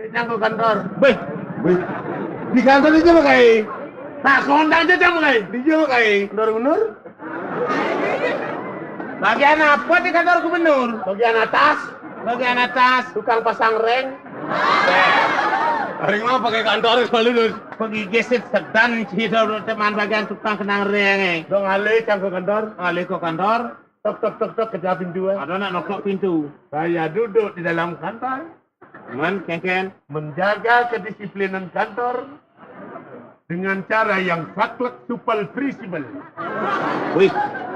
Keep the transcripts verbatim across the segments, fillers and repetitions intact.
Cang ke kantor. Beh. Beh. Di kantor aja, Pak Kai. Nah, kondang aja, Cang, Pak Kai. Di aja, Pak Kai. Kantor gubernur. Bagian apa di kantor gubernur? Bagian atas. Bagian atas. Tukang pasang reng. Reng mah pakai kantor selalu, dus. Pergi gesit sedan, cito, teman bagian tukang kenang reng, eh. Dong, alih, Cang, ke kantor. Alih ke kantor. Tok, tok, tok, tok, kejar pintu, eh. Ada nak nokok pintu. Saya duduk di dalam kantor. Man, kengken. Menjaga kedisiplinan kantor dengan cara yang saklek, supel, fleksibel. Wih,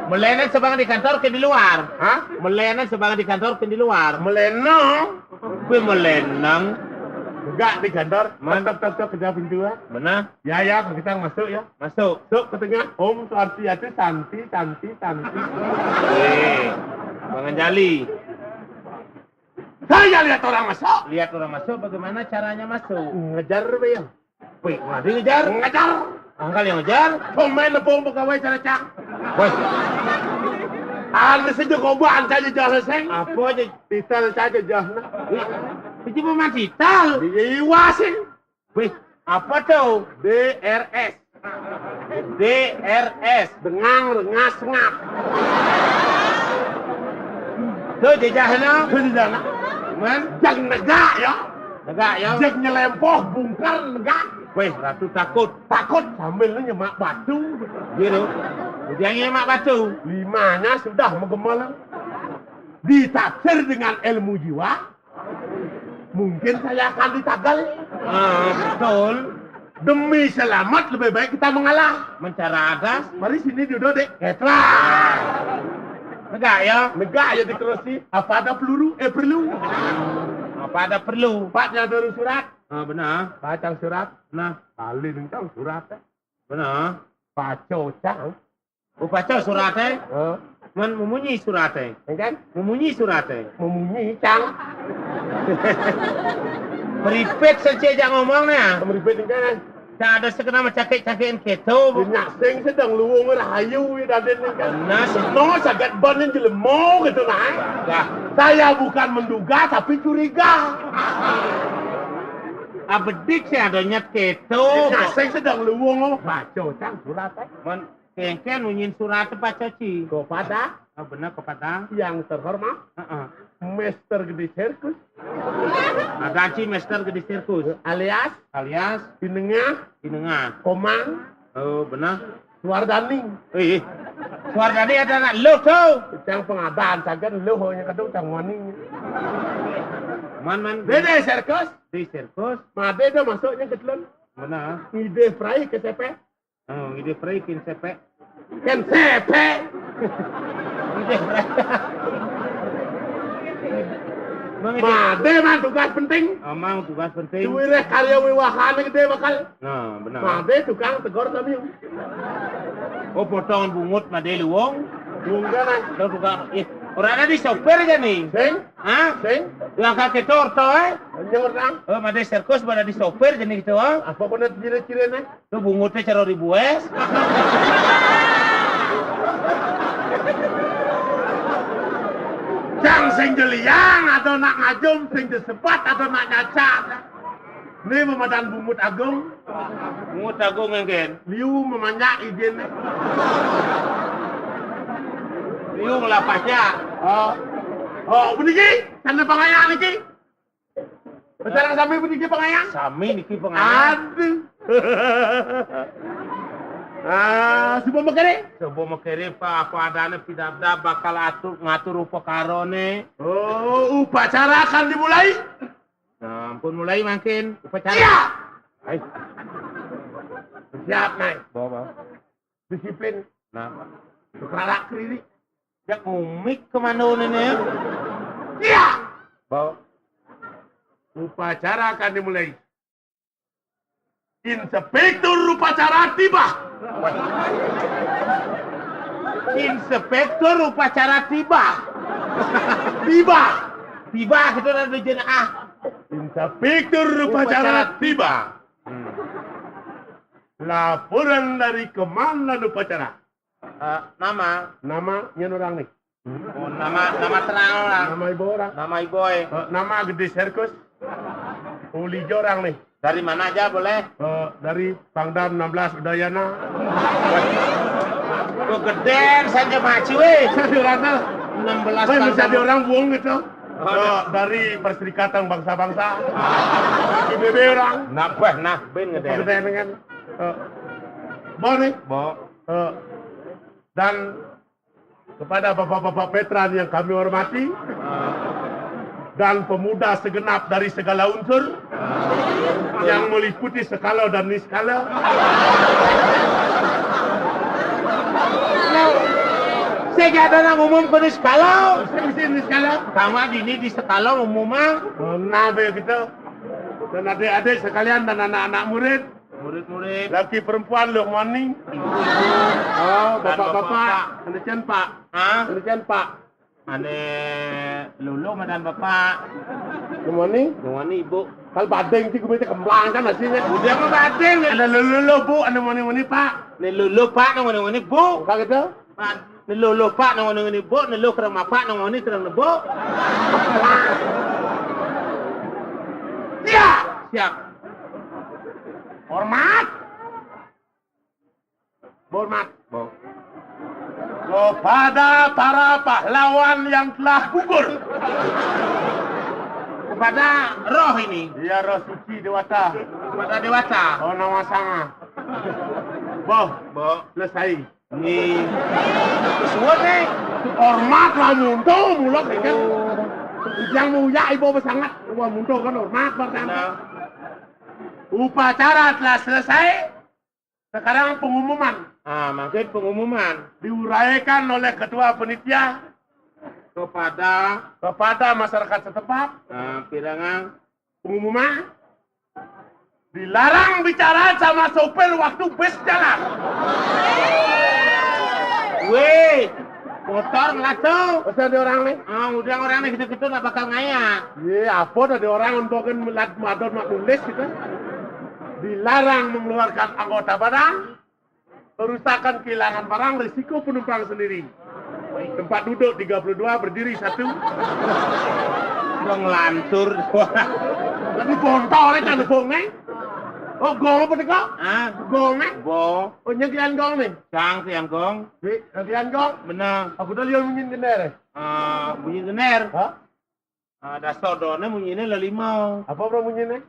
melenan sebang di kantor ke di luar? Hah? Melenan sebang di kantor ke di luar? Melenong. Wih, melenong. Enggak di kantor. Man. Tok, tok, tok, kejar pintu, eh. Mana? Ya, ya, kita masuk, ya. Masuk. Masuk ke tengah. Om Swastiastu, Santi, Santi, Santi. Wih, Bang Anjali. Saya lihat orang masuk. Lihat orang masuk, bagaimana caranya masuk? Ngejar, Bang. Wih, nggak ada ngejar. Ngejar. Angkal yang ngejar. Pemain nepung pegawai cara, Cang. Wih. Ada saja goban saja jasa, Seng. Apa aja? Titel saja jasa. Wih, itu pemain titel. Iya, iya, sih. Wih, apa tuh? D R S. D R S. Dengang, rengas, ngap. Tuh jejahna. Tuh jejahna. Man? Jang negak, ya. Negak, ya. Jang nyelempoh, bungkar, negak. Wih, Ratu takut. Takut sambil nyemak batu. Gitu. Ujangnya nyemak batu. Limanya sudah menggemel. Ditaksir dengan ilmu jiwa. Mungkin saya akan ditagal. Ah, betul. Demi selamat, lebih baik kita mengalah. Mencara atas. Mari sini duduk, Dek. Ketra. Negak, ya? Negak, ya, dikerosi. Apa ada peluru? Eh, perlu. Apa ada perlu? Pak, yang ada surat. Ah, benar. Baca surat. Nah. Paling kencang surat, eh. Benar. Baca, Cang. Upacara surat, eh? Hah? Man memunyi surat, eh? Kan? Memunyi surat, eh? Memunyi, Cang. Meripit saja jangan ngomong, ya. Meripit, kan? Tak ada sekedar mencakik-cakikin kita, Bu. Nyak Sing sedang luwung rahayu, ya, Daden, kan? Benar. Seno sagat ban yang jelemo gitu, nah. Wah. Saya bukan menduga, tapi curiga. Abedik sih adanya kita. Nyak Sing sedang luwung, oh. Baca, Cang, surat, eh? Man, kengken munyin surat apa, Coci? Kepada? Ah, benar, kepada. Yang terhormat. Heeh. Master Gede Sirkus. Ada, Ci, Master Gede Sirkus. Alias? Alias? Pinengah. Pinengah. Komang. Oh, benar. Suardani. Eh, eh. Suardani ada anak lo tuh. Yang pengadaan sagan lo hanya kadung Cang Wani. Man, man. Gede Sirkus. Di sirkus. Made dah masuknya ke dalam. Benar. Ide Fry ke sepe. Oh, ide Fry kin sepe. Kan sepe. Ide Fry. Mang ide. Made mah tugas penting. Amang tugas penting. Duwireh karya wiwahan gede bakal. Nah, benar. Made tukang tegor kami. Oh, potongan bungut made luwung. Bunga, nah. Lo tukang, eh, orang ada di sopir aja nih. Sing? Hah? Sing? Yang kaki torto, eh? Yang orang? Eh, made sirkus pada di sopir jadi gitu, ah. Apa kena ciri-cirinya? Tuh bungutnya caro dibues. Cang sing jeliang atau nak ngajum, sing disebat atau nak nyacat. Ini memadan bungut agung. Bungut agung, engken. Liu memanjak izin. Liu ngelapasnya. Oh. Oh, beniki. Tanda pangayaan niki. Pacaran sami puniki pangayang? Sami niki pangayang. Aduh. Ah, subuh mekere? Subuh mekere, Pak, apa adane pidabdab bakal atur, ngatur upakarane. Oh, upacara akan dimulai? Nah, ampun mulai mangkin upacara. Iya. Hai. Siap, Nay. Bawa, bawa. Disiplin. Nah. Kerak keriri. Ya ngumik kemana ini ya? Iya. Bawa. Upacara akan dimulai. Inspektur upacara tiba. Inspektur upacara tiba. Tiba. Tiba kita ada di ah. Inspektur upacara tiba. Hmm. Laporan dari komandan upacara. Eh, nama? Nama nyen orang nih. Oh, nama, nama terang orang. Nama ibu orang. Nama ibu, eh. Eh, nama gede sirkus. Uli orang nih. Dari mana aja boleh? Eh, dari Pangdam enam belas Udayana. Kok gedén saja maju, eh. Saya rasa enam belas. Weh, Pangdam. Bisa di orang buang gitu. Oh, eh, dari Perserikatan Bangsa-Bangsa. P B B orang. Nambah nah, ben gedén. Gedén kan. Eh, Bo nih. Bo. Eh, dan kepada bapak-bapak veteran yang kami hormati dan pemuda segenap dari segala unsur yang meliputi sekala dan niskala. Sing ada nang umum ku niskala. Sing, sing niskala. Sama dini di sekala umum ah. Nah, begitu. Dan adik-adik sekalian dan anak-anak murid. Murid-murid. Laki perempuan, Luk Moni. Ibu-ibu. Oh, dan bapak-bapak. Bapak. Anu cén, Pak. Hah? Anu cén, Pak. Ane lulu madan bapak. Luk Moni? Luk Moni, ibu. Kal badeng sih, gue kemplang kan hasilnya. Udah mah badeng. Ane lulu, lulu, Bu, ane Moni, Moni, Pak. Ane lulu, Pak, ane Moni, Moni, Bu. Enggak gitu? Pak, ane lulu, Pak, ane Moni, Moni, Bu, ane lulu kereng bapak, ane Moni, kereng nebu. Siap. Siap. Hormat. Hormat. Bo. Kepada para pahlawan yang telah gugur. Kepada roh ini. Iya, roh suci dewata. Kepada dewata. Oh, nama sanga. Bo. Bo. Selesai. Nih. Suwun nih. Hormat lah muntul mulak ya kan. Yang mulia ibu sangat. Wah, muntul kan hormat pertama. Nah. Upacara telah selesai. Sekarang pengumuman. Ah, mangkin pengumuman. Diuraikan oleh ketua penitia kepada, kepada masyarakat setempat. Ah, pirangan pengumuman. Dilarang bicara sama sopir waktu bis jalan. Weh, motor ngelaju. Terus ada orang nih. Ah, udah orang nih gitu-gitu nggak bakal ngaya. Iya, apa tadi orang untuk kan melat madon mak tulis gitu. Dilarang mengeluarkan anggota badan. Kerusakan, kehilangan barang, risiko penumpang sendiri. Tempat duduk tiga puluh dua, berdiri satu. Dong lantur. Tapi bontor kan gong nih. Oh, gong apa nih kok? Ah, gong nih. Bo. Oh, nyengkian gong nih. Sang sian gong. Di, nyengkian gong. Bener. Aku udah lihat mungkin kena deh. Ah, bunyi gener. Hah? Ah, dasar done munyine lelima. Apa bro munyine?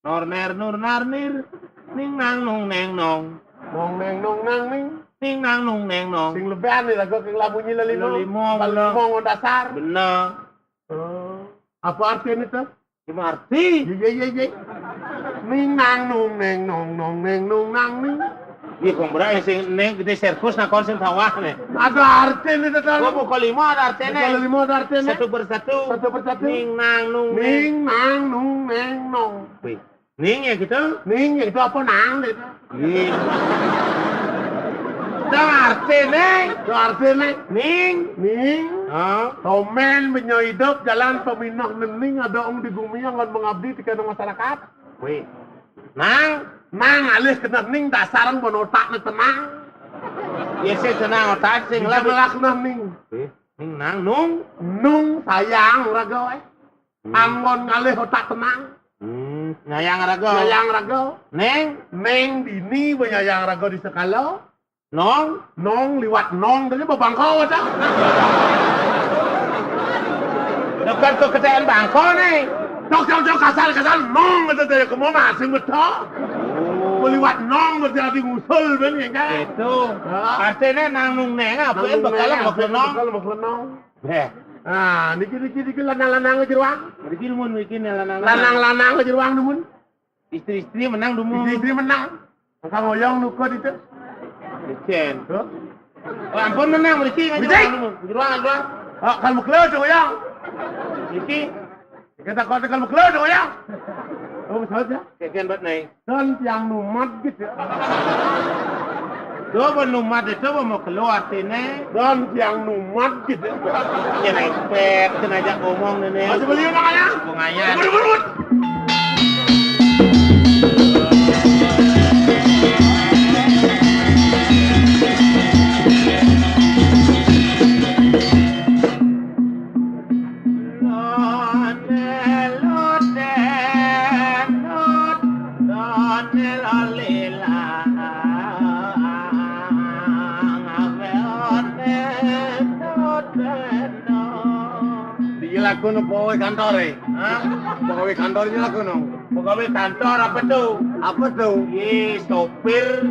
Nor ner nur nar nir. Ning nang nung neng nong. Nong neng nong nang ning. Ning nang nung neng nong. Sing lebehan nih lagu keng lamunyi lelima. Lelima, lelima bener. Ngon dasar. Bener. Oh. Apa artinya itu? Lima arti. Iya, iya, iya, iya. Ning nang nung neng nong nong neng nung nang ning. Iya, kong berai sing neng gede serkus nah kon sing tawah nih. Ada artinya itu kan. Gua buka lima ada artinya. Buka lima ada artinya. Satu persatu. Satu persatu. Ning nang nung neng. Ning nang nung neng nong. Wih. Ning ya gitu? Ning ya itu apa nang gitu? Ning. Itu artinya. Itu artinya. Ning. Ning. Hah? Tomen benyo hidup jalan peminah nening ada ong di gumi yang ngon mengabdi tiga masyarakat. Wih. Nang, nang alih kena ning dasar benotak ne tenang. Ya sih tenang otak sing lah. Melak nah ning. Wih. Ning nang nung. Nung sayang raga eh. Hmm. Anggon ngalih otak tenang. Hmm, nyayang raga. Nyayang raga. Neng. Neng dini benyayang raga di sekala. Nong. Nong liwat nong tadi bebangko aja. Dekat ke ketean bangko nih. Dok dok dok kasar kasar nong itu tadi kemo masing betul. Oh. Meliwat nong berarti ngusul ben ya kan. Itu. Artinya nang nung neng apa yang bakal mau ke nong. Bakal mau ke nong. Heh. Ah, niki niki niki lanang-lanang jeruang. Niki mun niki lanang. Lanang-lanang jeruang dumun. Istri-istri menang dumun. Istri-istri menang. Engkau ngoyong nukut itu. Licin. Tuh. Oh, ampun menang mriki kan. Mriki? Jeruang dumun. Jeruang jeruang. Ah, kalau mekelo ngoyong. Niki. Kita kau tekan mekelo ngoyong. Oh, pesawat ya. Keken bat naik. Don tiang numat gitu. Coba numat itu mau keluar sini. Don tiang numat gitu. Ya naik pet kena ajak ngomong nih. Masih beli makanya. Bunganya. Buru-buru. Kono pegawai kantor, eh? Hah? Pegawai kantornya lah kono. Pegawai kantor apa tuh? Apa tuh? Ye, sopir.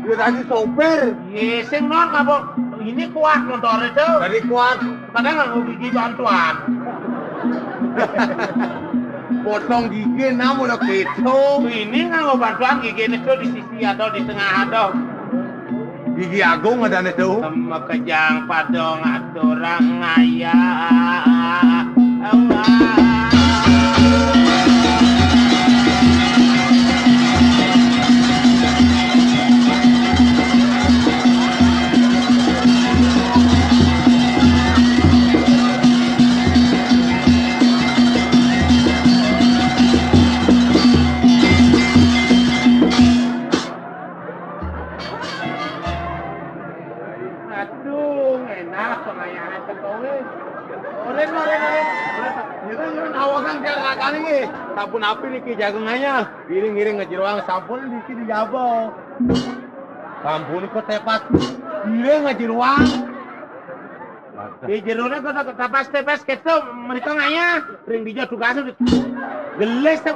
Ya tadi sopir. Ye, sing non apa? Ini kuat motornya tuh. Tadi kuat. Kadang nggak mau gigi bantuan. Potong gigi, namu lo keto. Ini nggak mau bantuan gigi ini tuh di sisi atau di tengah atau. Gigi agung ada nih tuh. Makejang pada ngaturang ngaya. Aduh, enak pengayahan tekowe. Oren, oren, oren. Oren, oren, awakan biar makan ini. Sampun api niki jagung aja. Ngiring-ngiring ngejeroang sampun niki dijabel. Sampun kok tepat. Ngiring ngejeroang. Di jerone kok tak tepas-tepas keto mereka ngaya. Ring dija tugasnya geles tuh.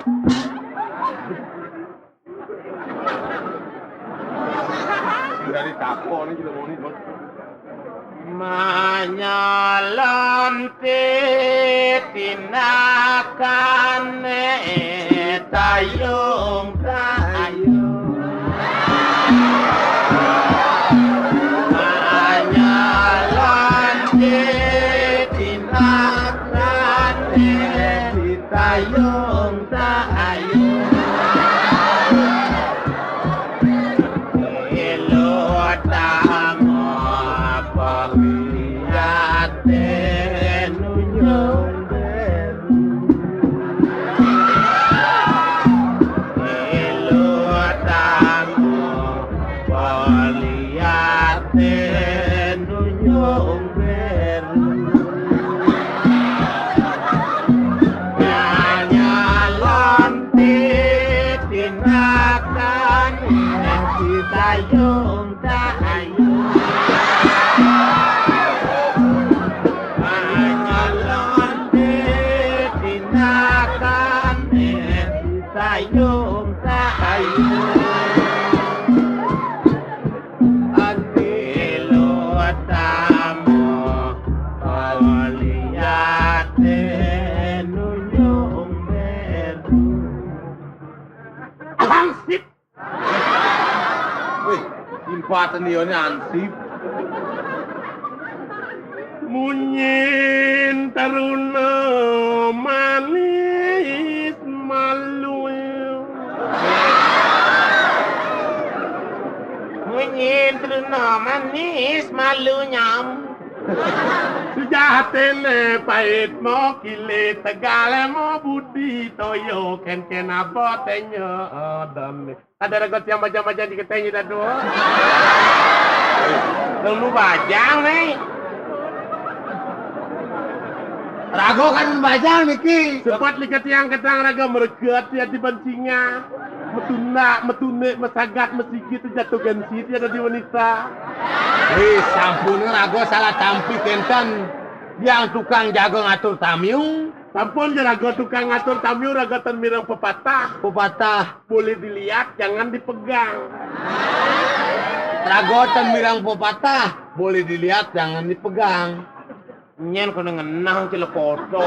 Dari tako ini kita mau nih, Bos. Manyalon tinakane tayung tayung. Manyalon tinakane tayung tayung. Elo tamo peliate nunjung beru. Elo tamo peliate nunjung beru. Nyalon tindakan kita yung tayo. Nyalon tindakan kita yung tayo. Adilo tamo, oliate nunyong beru. Hansip. Wih, simpatan dia ini hansip. Munyin taruna manis malu. Munyin taruna manis malu nyam. Sujatene pait mo kile tegale mo budi toyo ken ken abotenyo adane. Ada raga tiang bajang-bajang di ketenya dah dua. Dong lu bajang nih. Raga kan bajang niki. Sepat likat tiang ketang raga meregat ya di bancinga. Metuna, metune, mesagat, mesigit jatuh gengsi tiada di wanita. Wih, sampun raga salah tampi kenten. Yang tukang jago ngatur tamiung. Sampun ya raga tukang ngatur tamiung raga ten mireng pepatah. Pepatah. Boleh dilihat, jangan dipegang. Ragotan mirang pepatah, boleh dilihat, jangan dipegang. Nyen kono ngenah celekoto.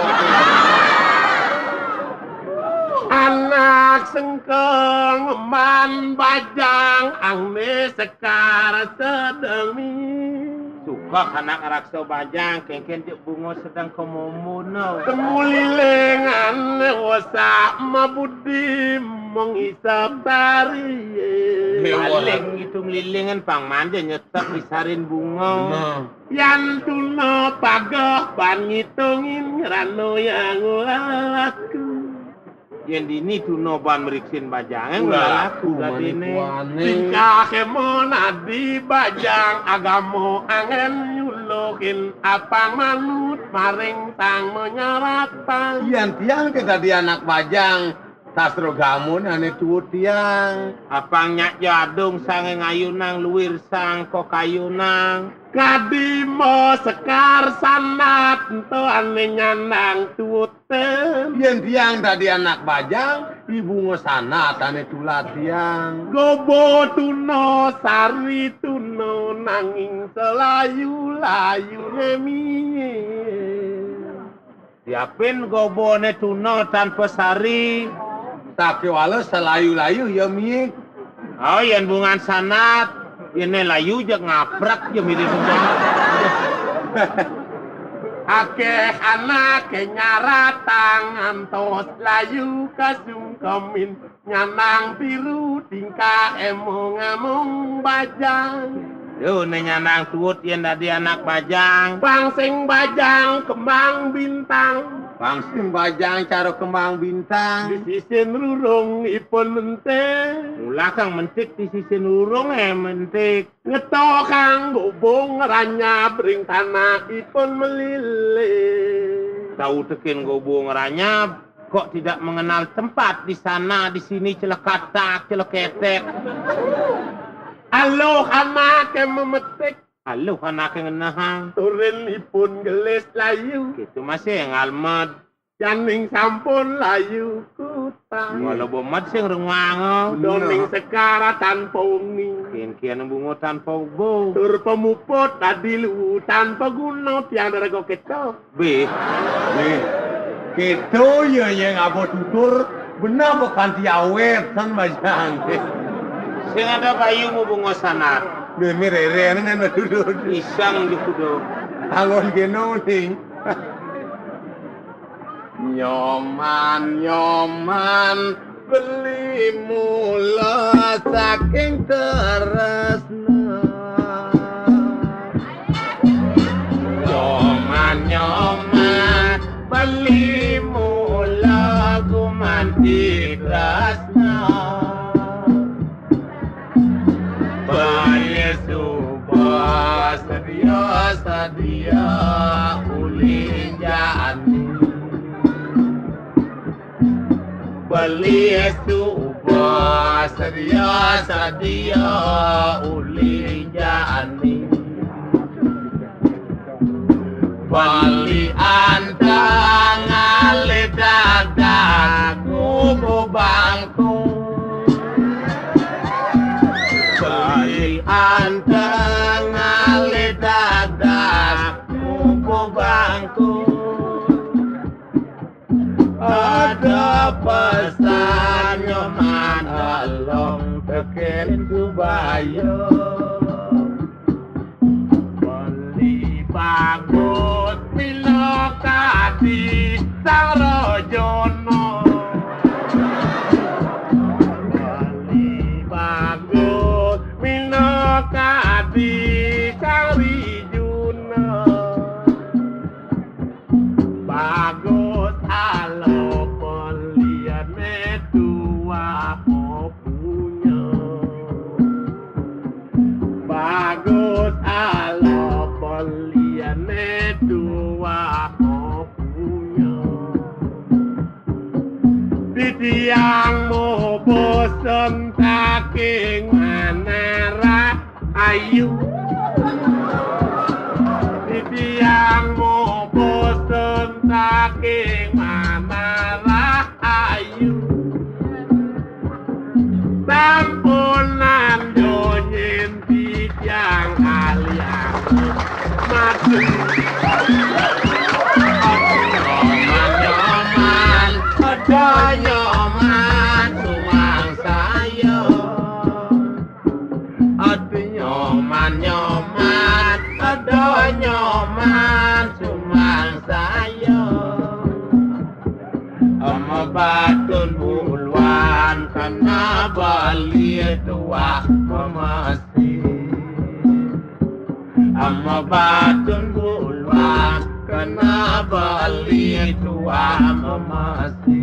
Anak sengkeng man bajang ang sekar sedemi. Suka anak raksa bajang kengken bunga sedang kemomono. Temulilingan wasa mabudi mengisap tari. Paling ngitung lilingan pang manja nyetek disarin bunga. Nah. Yan tuna pagah ban ngitungin ngerano yang laku. Yen dini tuna ban meriksin bajang, eh, ulah laku laku, dadine. Manik wane. Tingkah kemon adi bajang agamo angen nyulukin apang manut maring tang menyaratan. Yen tiang ke dadi anak bajang, Sastra gamun ané tuut tiang. Apang nyak jadung sanging ayunang luir sang kokayunang. Kadima sekar sanat ento ané nyandang tuut ten. Yén tiang dadi anak bajang, ibu ngesanat ané tulat tiang. Gobo tuna sari tuna nanging selayu-layuné mie. Siapin goboné tuna tanpa sari. Sakéwala selayu-layu ya mie. Oh, yén bungan sanat, yén layu jak ngaprak ya milih bungan. Akéh anaké nyaratang ngantos layu kasungkemin. Nyanang tiru tingkah emong-emong bajang. Yo, né nyanang tuut yén dadi anak bajang. Pang sing bajang kembang bintang. Pang sing bajang cara kembang bintang. Disisin rurung ipun mentik. Mula kang mentik disisin rurung é mentik. Ngetokang gobong ranyab ring tanah ipun melilih. Tau tekin gobong ranyab. Kok tidak mengenal tempat di sana, di sini, celekatak, celeketek. Aluh anaké memetik. Aluh anaké ngenehang. Turin ipun gelis layu. Gitu masih ngalmed. Janing sampun layu kutang. Walau bomat sing rengwang. Doning sekara tanpa wengi. Kian-kian bunga tanpa ubo. Tur pemuput dadi luwu tanpa guna tiang daraga kita. Béh. Béh. Kéto ya yang apa tutur benar apa kanti awet kan bajang. Sing ada bayu mu bunga sanat. Mimi rere kan tutur. Isang di kudo. Angon keno ning. Nyoman, nyoman, beli mula saking tresna. Nyoman, nyoman, beli mula gumanti tresna. Beli suba sedia-sedia uli jani. Beli suba sedia-sedia uli jani. Beli antang alih dadak ngubu bangku. Beli antang alih dadak ngubu bangku. Ada pesan nyoman along tekin Subaya. Beli bagus minakadi sang rajana. Beli bagus minakadi sang rijuna. Bagus ala beliané tuah punya. Bagus ala beliané tuah punya. Titiang mau bosen saking manarah ayu. Titiang mau bosen saking manarah ayu. Sampunan donyen titiang aliang mati. Nyoman, nyoman, ada nyoman, tuang saya. Ati nyoman-nyoman, ada nyoman sumang saya. Ama batun buluan kena bali tuah memesi. Ama batun buluan kena bali tuah memesi.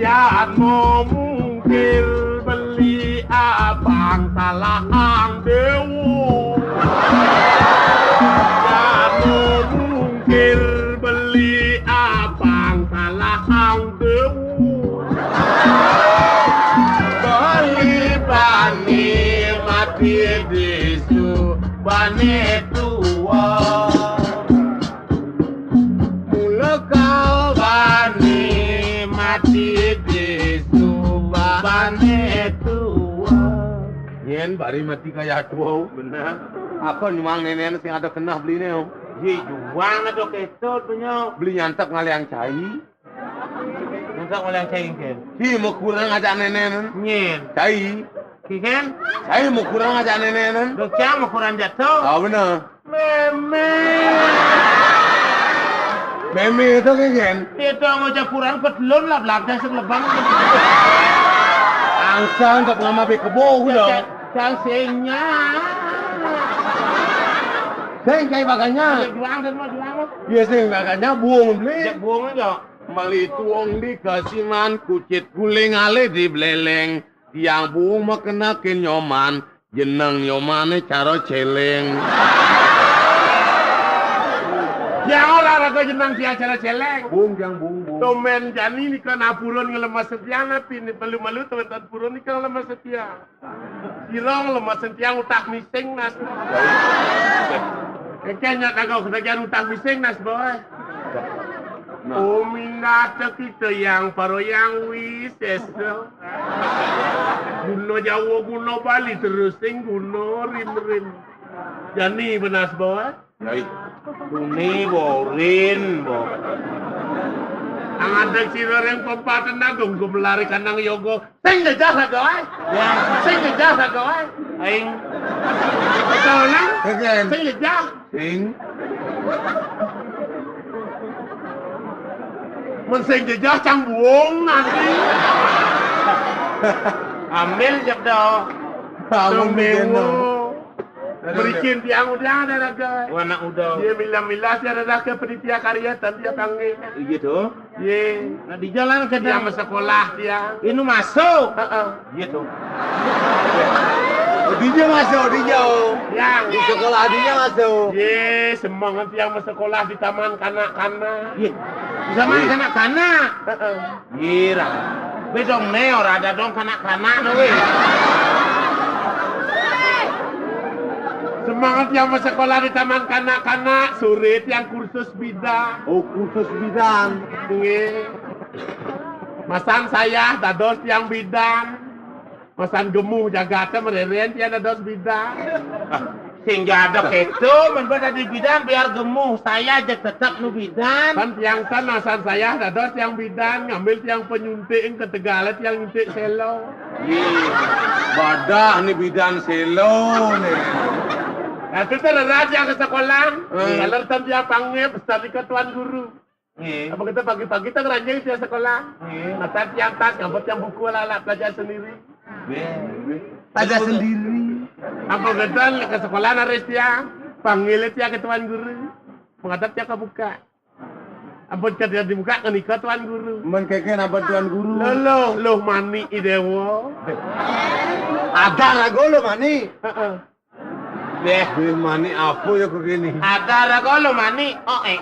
Yan mungkir beli abang salahang dewa. Yan mungkir beli abang salahang Ane tua. Mula kau bani mati di suba bani tua. Nyén bari mati kaya tua. Bener. Aku nyuang nénén sing ada kenah beli né. Yé juang ada ketut punya. Beli nyantap ngaliang cai. Nggak ngoleh cai kén. Hi, mau kurang aja nénén. Nyén. Cai. Kén? Cai mau kurang aja nénén. Dok cang mau kurang jatuh. Ah, bener. Mémé. Mémé itu kén. Itu mau aja kurang petelun lap-lap dah sekelebang. Angsang tak ngama be kebo dong. Cang singnya. Sing cai baganya. Juang dan mau juang. Iya sing baganya buung beli. Cek buung aja. Mali tuong di kasiman, kucit guling alé di bléléng. Tiang buung makenakin nyoman, jeneng nyomané cara céléng. Tiang ora raga jeneng tiang cara céléng. Buung, tiang buung, buung. Tomén jani nika napurun nglemes tiang, napi ni malu-malu teman-teman purun nika nglemes tiang. Sira nglemes tiang utah mising, Nas. Kéné nyak kagok sebagian utah mising, Nas, boy. Nah. Uminate kita yang para yang wisésa. Guna Jawa, guna Bali, terus sing guna rim-rim. Jani benas, boy. Yai. Tuni, bo, rin, bo. Ang adeg sira ring pempaten agung, gumelari kanang yoga. Sing jejah raga waé. Ya. Sing jejah raga waé. Aing. Betul, Nang? Kagén. Sing jejah. Sing. Mun sing jejah cang buung nanti. Ambil jep do. Ambil jep do. Merikin tiang udah ada raga. Wana udah. Dia milah-milah tiada raga penitia karya tan dia panggil. Iya tuh. Iya. Nah, di jalan ke dia sama sekolah dia. Ini masuk. Heeh. Iya tuh. Oh, dia masuk, dia. Ya. Di sekolah dia masuk. Iya, semangat yang sekolah di taman kanak-kanak. Iya. Di taman kanak-kanak. Heeh. Ira. Bé dong né ora ada dong kanak-kanak no wé. Semangat yang mau sekolah di taman kanak-kanak, sore tiang kursus bidan. Oh, kursus bidan. Nggih. Masan saya dados tiang bidan. Masan gemuh jagaté meréren tiang dados bidan. Sing jaga kéto, men ba dadi bidan biar gemuh, saya aja tetep nu bidan. Kan tiang tan asan saya dados tiang bidan, ngambil tiang penyuntik, ketegal tiang nyuntik sélo. Ih, badah ni bidan sélo ni. Nah, itu terus tiang ke sekolah, hmm, kalau tan tiang panggil, pesan ke tuan guru. Nggih. Apa kita pagi-pagi tak ranjing tiang sekolah? Nggih. Mata tiang tas, ngambil tiang buku anak-anak belajar sendiri. Nggih. Belajar sendiri. Apa kita ke sekolah naris tiang? Panggil tiang ke tuan guru. Menghadap tiang ke buka. Ampun, ketika dibuka, ngenika tuan guru. Men kéké napa tuan guru? Loh, loh, loh, mani, Idewa. Ada raga loh, mani. Heeh. Béh. Wih, mani apa ya kok gini? Ada raga lo mani, oh eh.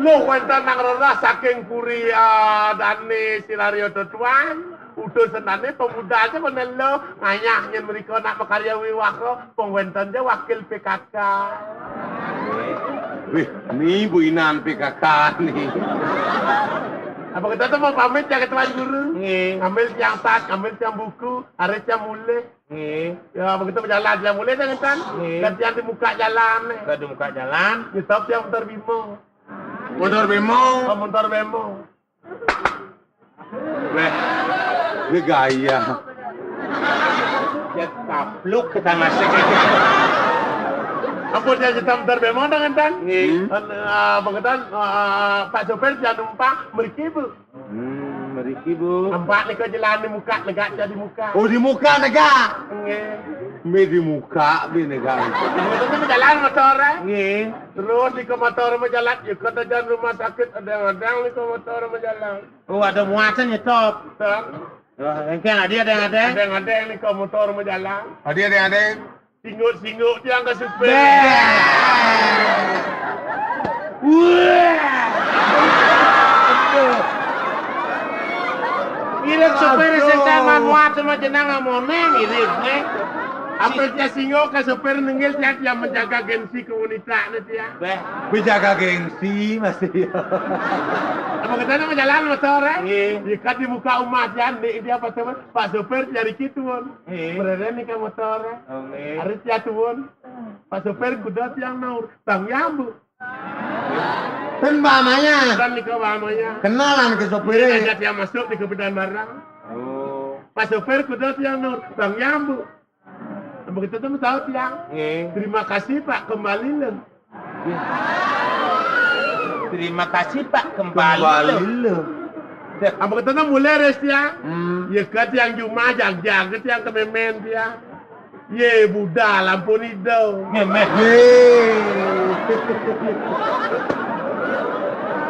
Lo wénten nang rerah saking puri, ah, dane Sirario Tuan. Utusan dane pemuda aja kono lo ngayah nyén mriko nak makarya wiwaha, pengwénten aja wakil P K K. Wih, ni buinan P K K ni. Apa kita tuh mau pamit ya ke tuan guru? Nggih. Ngambil tiang tas, ngambil tiang buku, Aré tiang mulih. Nggih. Ya, begitu berjalan tiang mulih, tiang ngentan. Nggih. Gantian di muka jalan, eh. Gantian di muka jalan. Nyetop tiang motor Bemo. Motor Bemo. Oh, motor Bemo. Wéh, ini gaya. Ya, kapluk kita masuk. Ampun, tiang nyetop motor Bemo, tiang ngentan. Nggih. Hmm. Eh, eh, begitu, eh, Pak Sopir tiang numpang, mriki, Bu. Hmm, mriki, Bu. Nampak nika jalan di muka, negak aja di muka. Oh, di muka negak. Nggih. Mé di muka, mé negak. Itu jalan motor, eh? Nggih. Terus nika motor mau jalan, ikut aja rumah sakit, ada-ada nika motor mau jalan. Oh, ada muatan nyetop. Betul. Wah, engkén ada, ada, ada. Ada-ada nika motor mau jalan. Ada, ada, ada. Singuk-singuk tiang ke supir. Béh. Wah. Aduh. Irit supir sing Man watu mah jenang amoneng, irit, neng. Apa dia singo ka sopir nenggil dia, dia menjaga gengsi kewanitaannya dia. Beh. Menjaga gengsi, Mas, iya. Apa kita nama jalan motor, eh? Iya. Ikat dibuka umat, ya, di, dia apa tuh, Pak sopir nyari kituan. Iya. Berada nih ke motor, eh? Oke. Harus ya, tuan. Pak sopir kuda tiang naur. Bang Yambu. Kan mamanya. Kan nika mamanya. Kenalan ke sopirnya. Ada dia masuk di kebedan barang. Oh. Pak sopir kuda tiang naur. Bang Yambu. Begitu tuh tahu tiang. Nggih. Terima kasih, Pak, kembali lho. Terima kasih, Pak, kembali lho. Kembali lho. Apa kata mulai res tiang? Hmm. Ya ke tiang cuma jag-jag ke tiang kememen tiang. Ye budal ampun ido. Memen. Ye.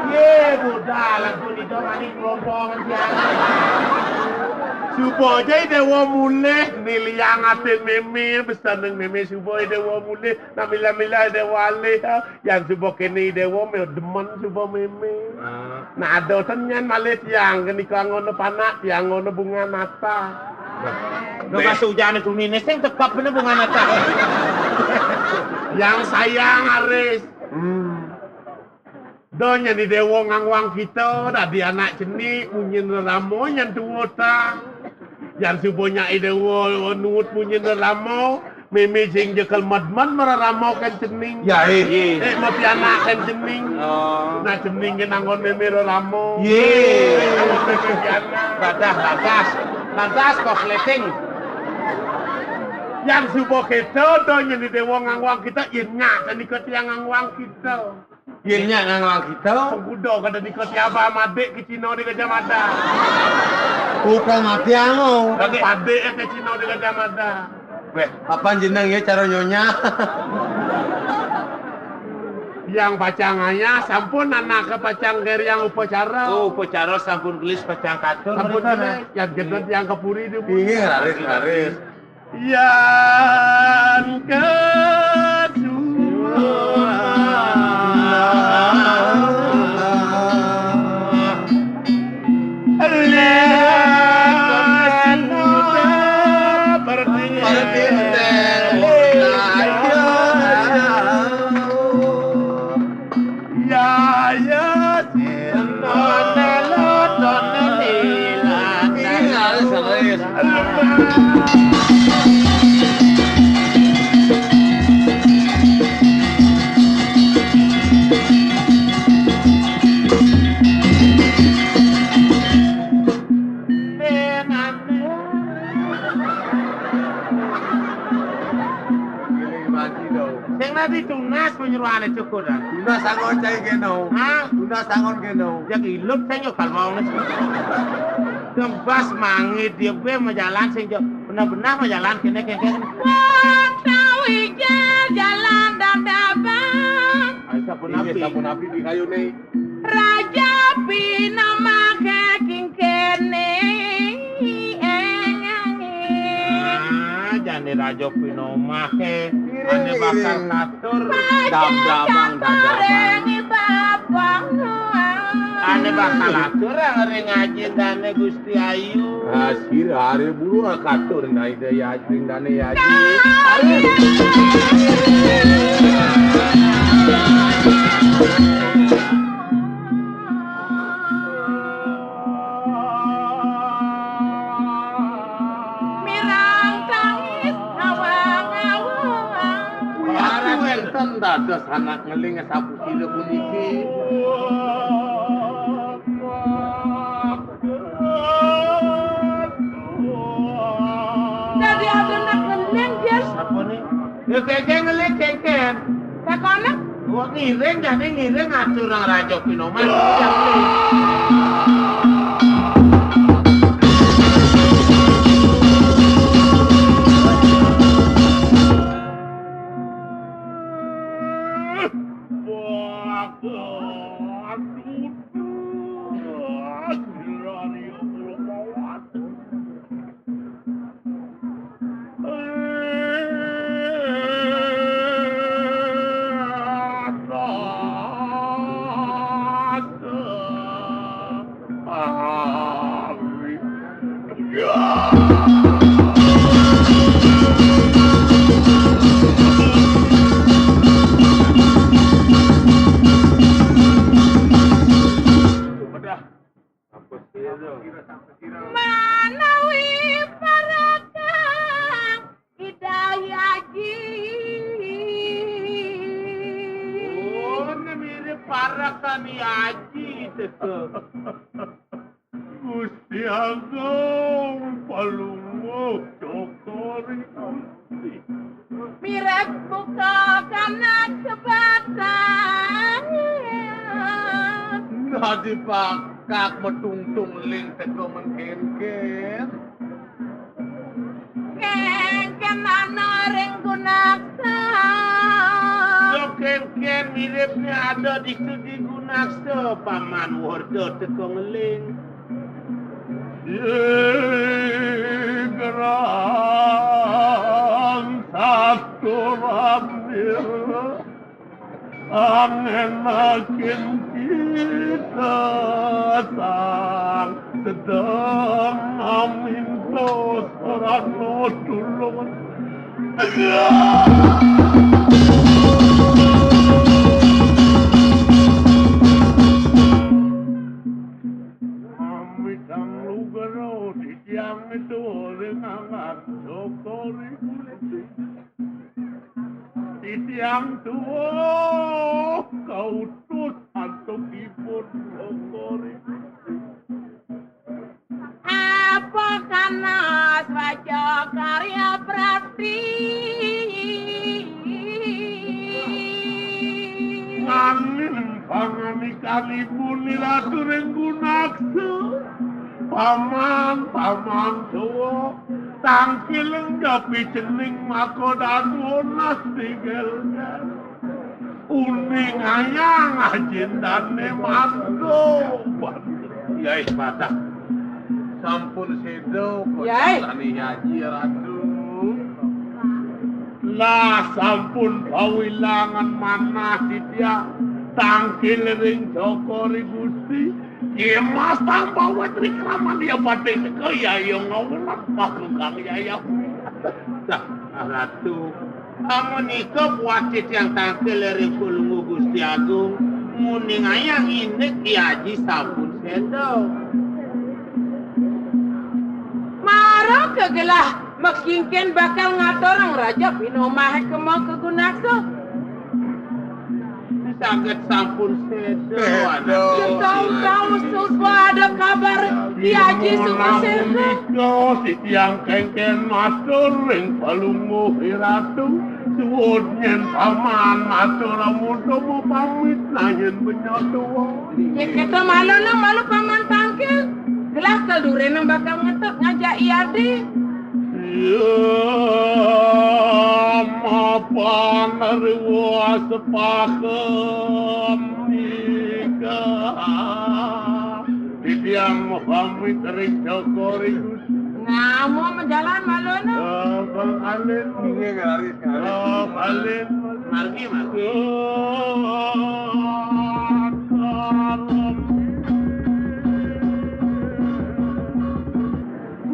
Ye budal ampun ido, mani kelompok tiang. Subo aja ide wo mulih, niliang atin meme, besaneng meme subo ide wo mulih, namila-mila ide wale. Yan suba kene dewa me demen suba meme. Ah. Nah, ada ten nyan malih tiang kenika ngono panak, tiang ngono bunga nata. Nah, pas ujane tumine sing tekep bener bunga nata. Yang sayang aris. Hmm. Do nyan di dewa ngangwang kita, dadi anak cenik, munyin reramo nyan tuwa ta. Yan suba nyai dewa nuwut munyin reramo, Mimi sing jekel medmen meraramo kan cening. Ya, eh. Eh, mau pianak kan cening. Oh. Nah, cening kan anggon mimi raramo. Ye. Badah, lantas. Lantas, kosleting. Yang suba keto, do nyeni dewa ngangwang kita, yen nyak, kan ikut yang ngangwang kita. Yen nyak ngangwang kita. Sengkudo kada nikah tiaba madik ke Cina di Gajah Mada. Bukan mati anu. Padik ke Cina di Gajah Mada. Weh, apa jeneng ya cara nyonya? Yang pacang ayah sampun anak ke pacang ger yang upacara. Oh, upacara sampun gelis pacang katur. Sampun gelis, yang gendut yang kepuri di. Iya, laris, laris. Yan kesuwen. Lek pertindih. Ya, ya, sing ana lotone lila. Iya, serius. Sing nanti tunas penyuluhane cukup, dah. Tunas sangon cai keno. Hah? Tunas sangon keno. Jak ilut sing yo kal mau nges. Kembas mangi dia be majalan sing yo. Benar-benar majalan kene kene. Wah, tahu ije jalan dan dapat. Ayo, sampun. Iya, api. Sampun api di kayu nih. Raja Pinamake king kene. Ah, jane Raja Pinamake. Ane bakal katur. Dam-damang, dam-damang. Ane bakal atur ring ajindane Gusti Ayu. Ah, sira are bulu katur nang Ida Yaji, ring dane Yaji. Are. Mirang tangis awang-awang. Kuwi wenten dados anak ngeling sapu sila puniki. Dadi anak ngeling, Jas. Apa nih? Ya, kengken ngeling, kengken. Takone? Wong ngiring, jane ngiring atur nang Raja Pinoman. Manawi parakang Ida Haji. Oh, ini mirip parakang Haji itu. Gusti Agung, palungguh, cokori Gusti. Mirip buka kana sebatang. Dadi pakak metungtung ling teka mengkenken. Kenken ana ring gunaksa. Yo kenken miripne ada ditu di gunaksa, paman warda teka ngeling. Ye gerang saturan nira. Angenakin kita sang sedang aminta sarana tulung. Amit ang lugar, o, di tiang itu ringangan sokori kulit. Titiang tuwuh kautus antuk ipun Cokor I Gusti. Apa kanas waca karya prati. Nganin panganikanipun Ratu ring Gunaksa. Paman, paman tuwuh. Tangkiling gapi cening maka dadonah digelgel. Uning ayang ajin dane mantu. Yai patah. Sampun seda. Yai. Kocak dane Haji Ratu. Lah sampun pawilangan manah titiang tangkil ring Cokor I Gusti. Nggih, Mas, tambah wit wikraman ya badhe teka, ya, ya, ngawulan pagugang ya, ya. Dah, Ratu. Amunika buat titiang tangkil ring Palungguh Gusti Agung, muning ayang indik Ki Aji sampun seda. Mara kegelah makingken bakal ngaturang raja pinomahe kema kegunaksa. Saged sampun seda. Tahu-tahu suba ada kabar Ki Aji suba seda. Nika titiang kengken matur ring Palungguh Ratu. Suud nyen paman matur amun pamit nangin benyotua. Yen kita malu no, malu paman tangkil. Gelah kelurene bakal ngetut ngajak I Adi. Ya, mapan ruas pakem nika. Titiang mapamit ring Cokor I Gusti. Ngamo majalan malu no. Eh, Bang Alin. Inggih, Raris, Raris. Eh, Alin. Margi, margi.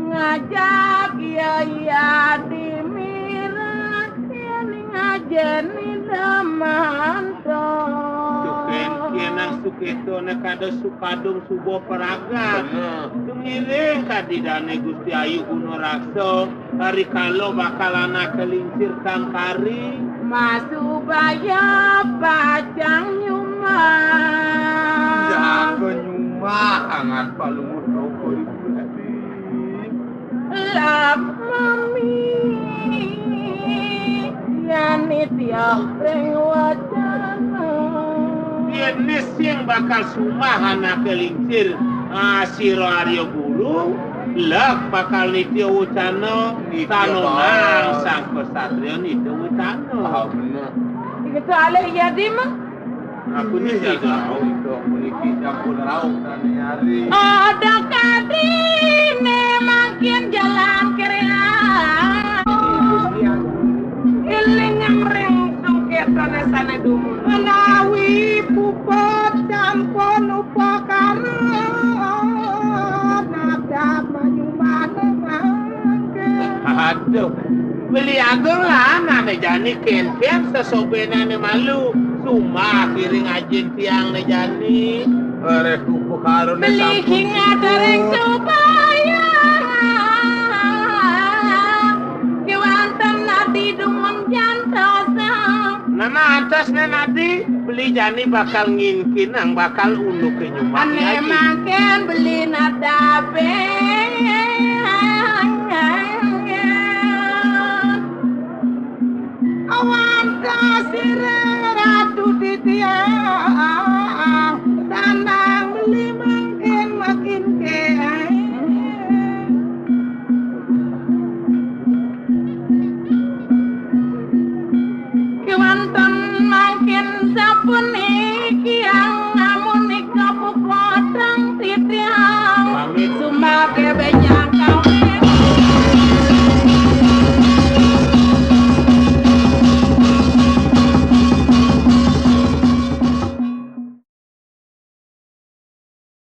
Ngajak ya, ya, di mirah, ya, ning ajeni damanto. Tuken kenang suketone kada sukadung suba paragat. Bener. Tungiring kadi dane Gusti Ayu Guna Raksa, ari kala bakal anak kelincir kang kari. Masubaya pacang nyumah. Jaga nyumah angan palunguh toko ibu tadi. Lakmami, yani tiah ring wacana. Yén sing bakal sumah anak kelincir, ah, sira Arya Guru, lek bakal nitya wacana, nitya tanonang baos. Sang ksatria nitya wacana. Ah, bener. Iki tuh alih iya di mah. Aku niki rauh, itu aku niki campur rauh dan nyari. Ada kadine mangkin jalan kirian. Ilingang ring sungketane sane dumun. Menawi puput sampun upakara, nadhap manyumana mangke. Aduh, Beli Agung lah, nane jani ken-ken sesobenane malu. Sumah kiring ajin tiang ne jani. Arek kupu karone Beli sampun kingat areng supaya kewanten nadi dumun jantosa. Nana antas ne nadi beli jani bakal nginkinang bakal unu kenyuman Ane makin beli nadabe.